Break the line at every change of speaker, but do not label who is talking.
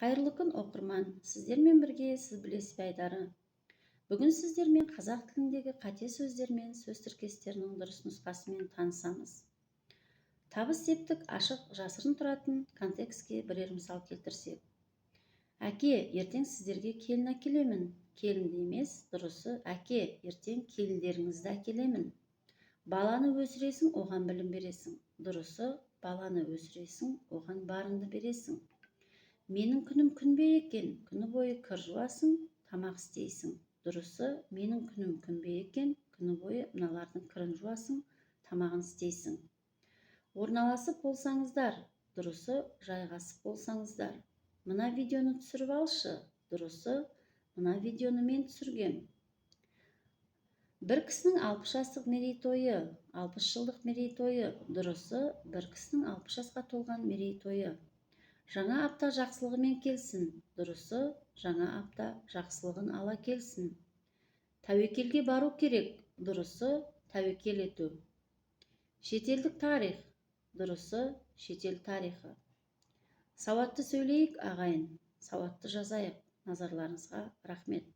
Қайырлы күн, оқырман! Сіздермен бірге «Сіз білесіз бе» айдары. Бүгін сіздермен қазақ тіліндегі қате сөздер мен сөз тіркестерінің дұрыс нұсқасымен танысамыз. Табыс септік ашық, жасырын тұратын контекстке бірер мысал келтірсек: «Әке, ертең сіздерге келін әкелемін». Келінді емес, дұрысы: «Әке, ертең келіндеріңізді әкелемін». «Баланы өсіресің, оған білім бересің». Дұрысы: «Баланы өсіресің, оған барыңды бересің». «Менің күнім күн бе екен, күні бойы кір жуасың, тамақ істейсің». Дұрысы: «Менің күнім күн бе екен, күні бойы мыналардың кірін жуасың, тамағын істейсің». «Орналасып болсаңыздар». Дұрысы: «Жайғасып болсаңыздар». «Мына видеоны түсіріп алшы». Дұрысы: «Мына видеоны мен түсіргем». «Бір кісінің 60 жастық мерейтойы», 60 жылдық мерейтойы. Дұрысы: «Бір кісінің 60 жасқа толған мерейтойы». «Жаңа апта жақсылығымен келсін». Дұрысы: «Жаңа апта жақсылығын ала келсін». «Тәуекелге бару керек». Дұрысы: «Тәуекел ету». «Шетелдік тарих». Дұрысы: «Шетел тарихы». Сауатты сөйлейік, ағайын, сауатты жазайық! Назарларыңызға рахмет!